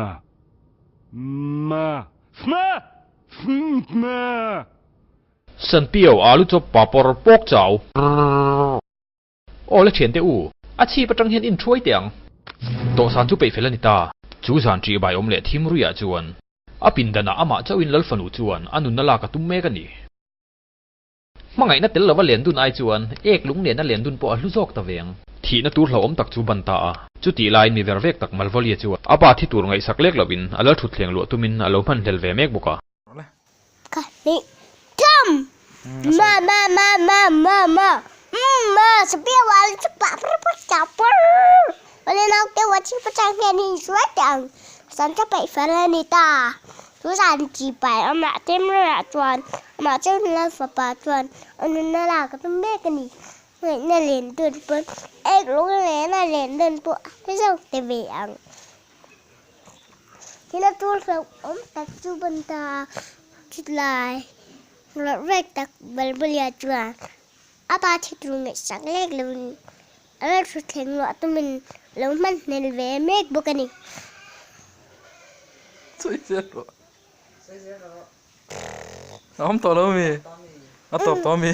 Ma Ma Sma Sma. Sanpiau alu chawp papawr pawk chau. Aw le thiante u, a chhip atang hian in thuai teh ang. Dawhsan chu peih fel a ni ta. Chu zan ṭih bai awm leh thim ruiah chuan a pindanah amah chauhin Lalfanu chuan a nunna lak a tum mek a ni. Hmangaihna tel lova len dun ai chuan ek lung nena len dun pawh a hlu zawk ta veng. Thihna tur hlauhawm tak chu ban ta a. Chutih laiin mi ver vek tak Malvolia chuan a pa thi tur ngaihsak lek lovin a lal thutthleng luah tumin a lo hmanhlel ve mek bawk a. Ka hnih tham! Ma ma ma ma ma ma umm ma sapia wa le chu pa pur pur cha pur Ole naute wa chi pa chang hian in suai teh ang san ka peih fel a ni ta chu zan chi pai amah temrah chuan amah chu nula fapa chuan a nunna lak a tum mek a ni ngaihna len dun pawn ek lung lena len dun pawh a hre zawk te ve ang. Thil a tur hlauh awm tak chu ban ta a, chutlai rawh rek tak Balbulia chuan a pa thi tur ngaihsak lek lovin a la thu thleng luah tumin a lo hman hnel ve mek bawk a ni. Sawi zel rawh. A awm tawh lo mi? A tawp tawh mi?